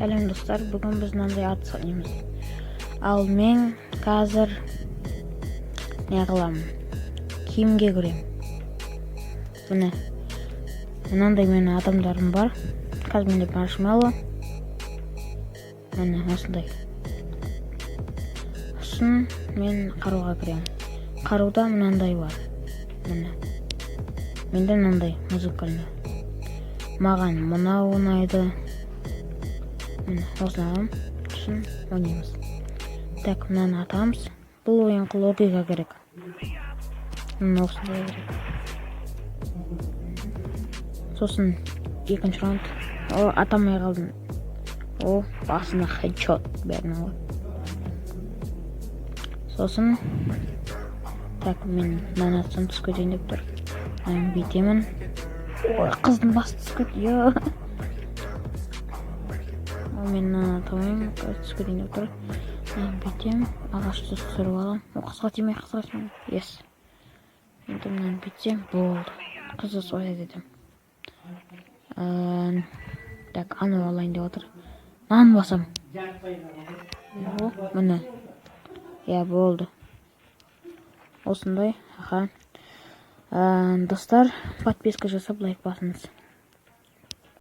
Сәлем, достар! Бүгін біз мынандай ат ойнаймыз. Ал мен қазір не қыламын? Киімге кіремін. Міне, мынандай менің адамдарым бар. Қазір менде маршмелло, міне, осындай. Сосын мен қаруға кіремін. Қаруда мынандай бар. Міне, менде мынандай музыкальный. Маған мынау ұнайды. Міне, осыны аламын. Сосын ойнаймыз. Так, мынаны атамыз. Бұл ойынға логика керек. Міне, осындай керек. Сосын екінші раунд. О, атамай қалдым. О, басына хедшот бәріне ғой. Сосын, так, мен мынаны атсам, түсіп кетейін деп тұр. Мынаны бүйтемін. Ой, қыздың басы түсіп кетті. О, мен мынаны ата алмаймын, қазір түсіп кетейін деп тұр. Мынаны бүйтемін, ағашты түсіріп аламын. О, қызға тимей, қызға тимей. Yes, енді мынаны бүйтсем болды, қызды суицид етемін. Так, анау алайын деп отыр. Мынаны басамын. О, міне, иә, болды осындай. Аха, достар, подписка жасап, лайк басыңыз.